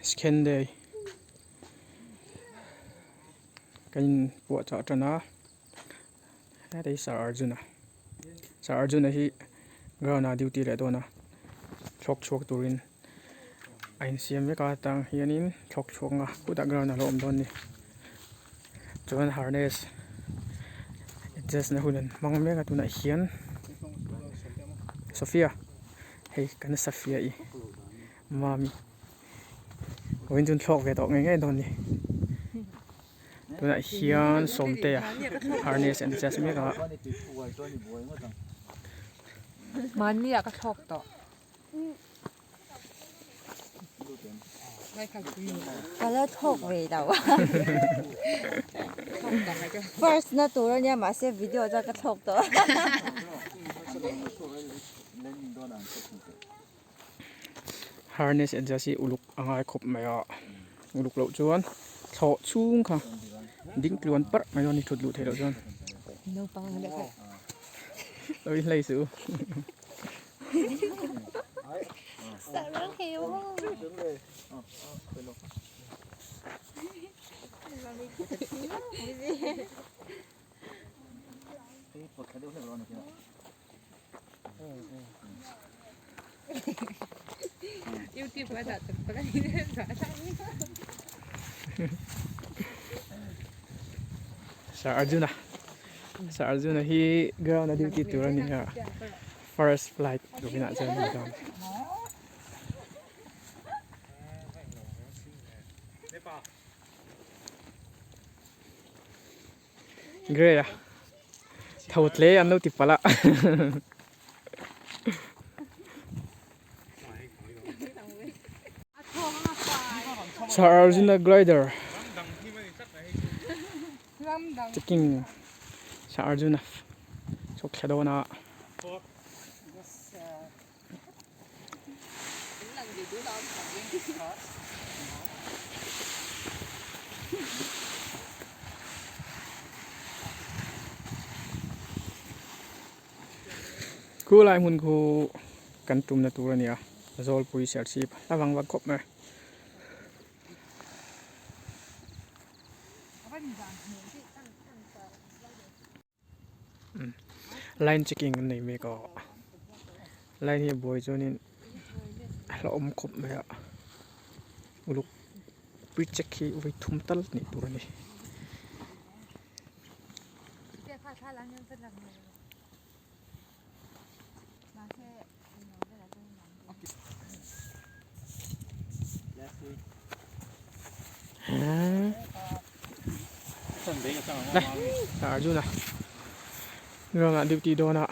Skhenday kan in puah chah tan a hetah hi Sir Arjun-a Sir Arjun-a hi ground ah duty leh dawn a thlawk chhuak turin a insiam vek a tang hianin thlawk chhuak anga khutah ground alo awm dawn a ni chuan harness adjust na hun an hmang mek a tunah hian Sophia hei kan Sophia i mami vawiin chu an thlawk ve tawh ngei ngei dawn a ni tunah hian Sawmtea harness an adjust mek a. Mahni ah ka thlawk tawh. Ka la thlawk ve lo first na tur ania mahse video chuan ka thlawk tawh Harness adjust hi uluk a ngai khawp mai a uluk loh chuan thlawh chhung kha ding tluan parh mai dawn a ni thut luh theih loh chuan lo inhlei suh u. Sir Arjuna Sir Arjuna hi ground a duty tur a ni a. First flight tukin ah chuan hei dawn. Grey a tho tle an lo ti palh a. Sir Arjuna glider checking Sir Arjuna chhuk thla dawn a. Khu lai hmun khu kan tumna tur a ni a Zawlpui Serchhip a vang vak khawp mai. Line checking an nei mek a line hi a buai chuanin a hlauhawm khawp mai a uluk pre check hi vawi thum tal tih tur a ni. Arjuna ground ah duty dawn a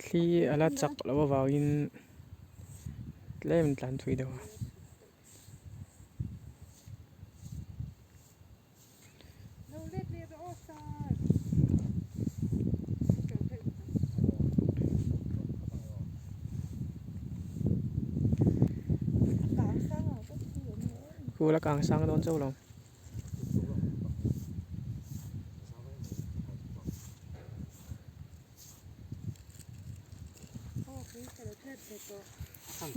thli a la chak loh avangin tlem tlan thui deuh a. Kul a kang sang dawn chauh lo.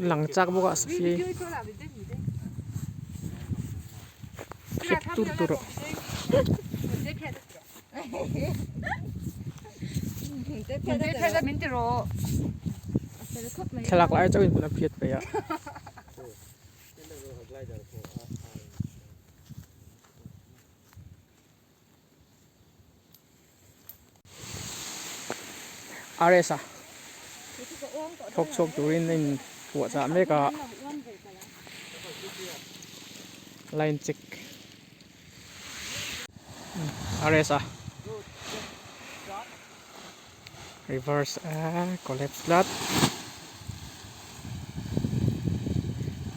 Lang chak bawk a safi hrep tur tur aw. Thlalak lai chauhin hmun a phiat peih a. RS a thawk chhuak turin a in puah chah mek a line check RS a reverse a collapse tlat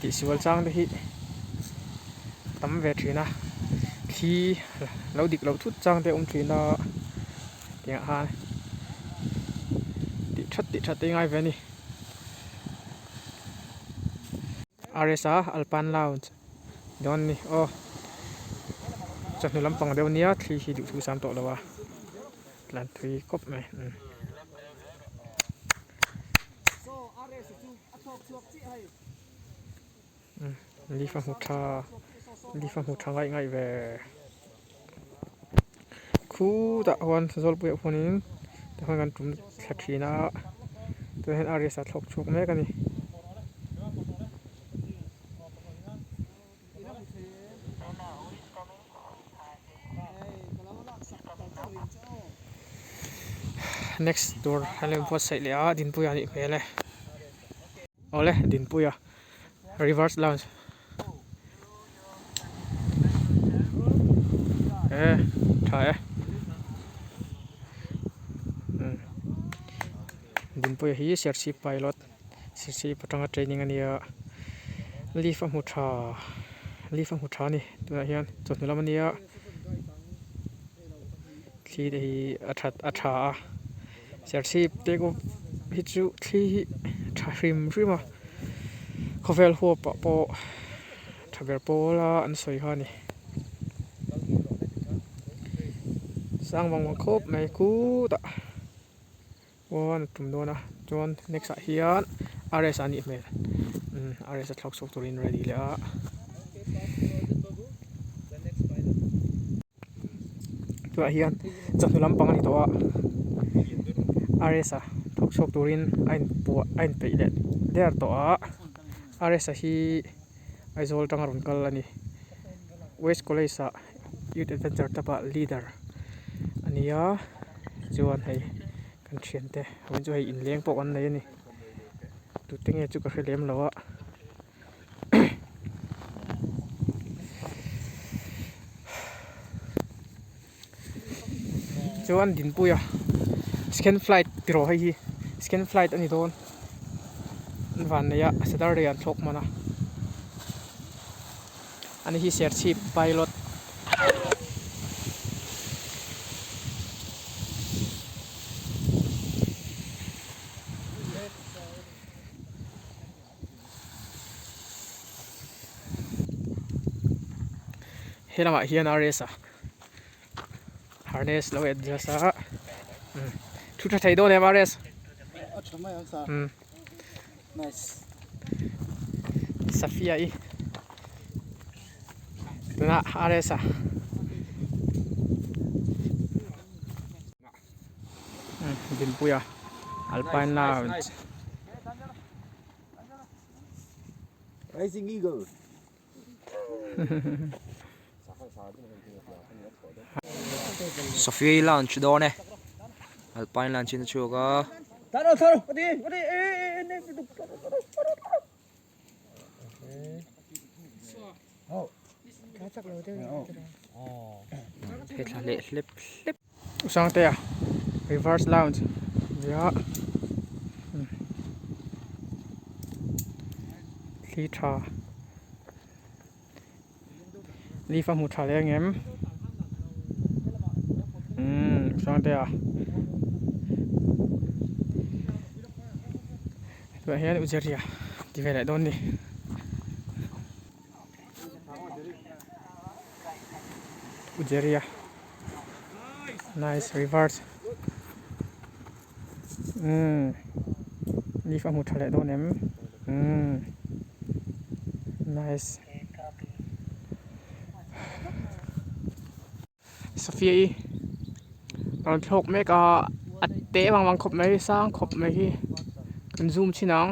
tih sual chang te hi tam ve thin a thli lo dik loh thut chang te a awm thin a tiang ah khan tih that tih that te hi ngai ve a ni R_S a alpan lounge dawn a ni aw chawhnu lampang deuh ania thli hi duhthusam tawh lo a. Tlan thui khawp mai. Leaf a hmu tha leaf a hmu tha ngaih ngaih ve khutah khuan zawlpui ah khuanin tikhuan kan tum thla thin a tunah hian RS a thlawk chhuak mek a ni. Next tur an lo inbuatsaih leh a Dinpuia a nih hmel e awle Dinpuia reverse lounge e tha e Dinpuia hi Serchhip pilot. Serchhip atanga training a nia leaf a hmu tha leaf a hmu tha a ni tunah hian chawhnu lam a nia thli te hi a that a tha a Serchhip take off hi chu thli hi tha hrim hrim a khawvel huap ah pawh tha ber pawl a an sawi kha a ni sang vang vang khawp mai khutah. Aw a tum dawn a chuan next ah hian RS a nih hmel umm RS a thlawk chhuak turin ready leh a tunah hian chawhnu lampang a ni tawh a RS a thlawk chhuak turin a inpuah a inpeih leh der tawh a RS a hi Aizawl atanga rawn kal a ni West College ah Youth Adventure Club ah leader a ni a chuan hei kan thiante vawiin chu hei inleng pawh kan nei a ni tute nge chu ka hre lem lo a chuan Dinpuia second flight ti rawh hei hi second flight a ni dawn an vannei a Saturday an thlawk hman a ani hi Serchhip pilot. He lamah hian RS a harness lo adjust a umm thu tha thei dawn em RS A tha mai ang sa umm nice Safia i tunah RS a umm Dinpuia Alpine Lounge. Rising Eagle. Sophia lunch dawn e Alpine lunch in a chhuak a. He thla leh hlep hlep. Sangtea reverse lounge nia thli tha leaf a hmu tha leh ang em umm Sangtea tunah hian ujeria ti ve leh dawn a ni. Ujeria nice reverse umm leaf a hmu tha leh dawn em umm nice Safia i rawn thlawk mek a a te vang vang khawp mai sang khawp mai hi kan zoom chhin ang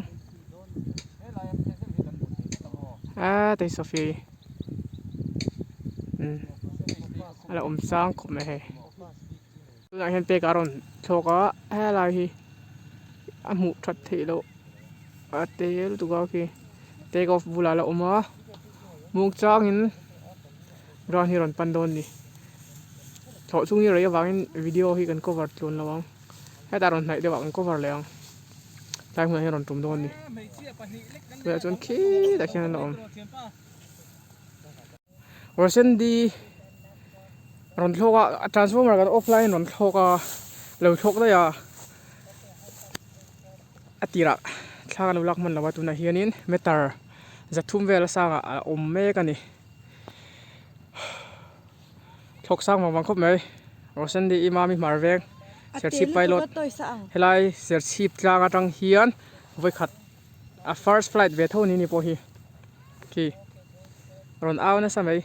hetah hi Safia i umm a la awm sang khawp mai hei tunah hian pek a rawn thlawk a helai hi a hmuh that theih loh a te lutuk a khi take off bulah a la awm a muangchangin. Ground hi rawn pan dawn ni. Thlawh chung hi rei avangin video hi kan cover tlun lo ang. Hetah rawn hnaih deuh ah kan cover leh ang. Tlai hmunah hian rawn tum dawn ni. Tunah chuan khitah khian an la awm. Rosendi rawn thlawk a transformer kan off laiin rawn thlawk a lo thlawk daih a a tirah thla kan lo lak hman lo a tunah hianin meter zathum vel a sangah a awm mek a ni. Thlawk sang vang vang khawp mai Rosandy i mami hmar veng Serchhip pilot helai Serchhip tlang atang hian vawikhat. A first flight ve tho ni ni pawh hi khi rawn au nasa mai.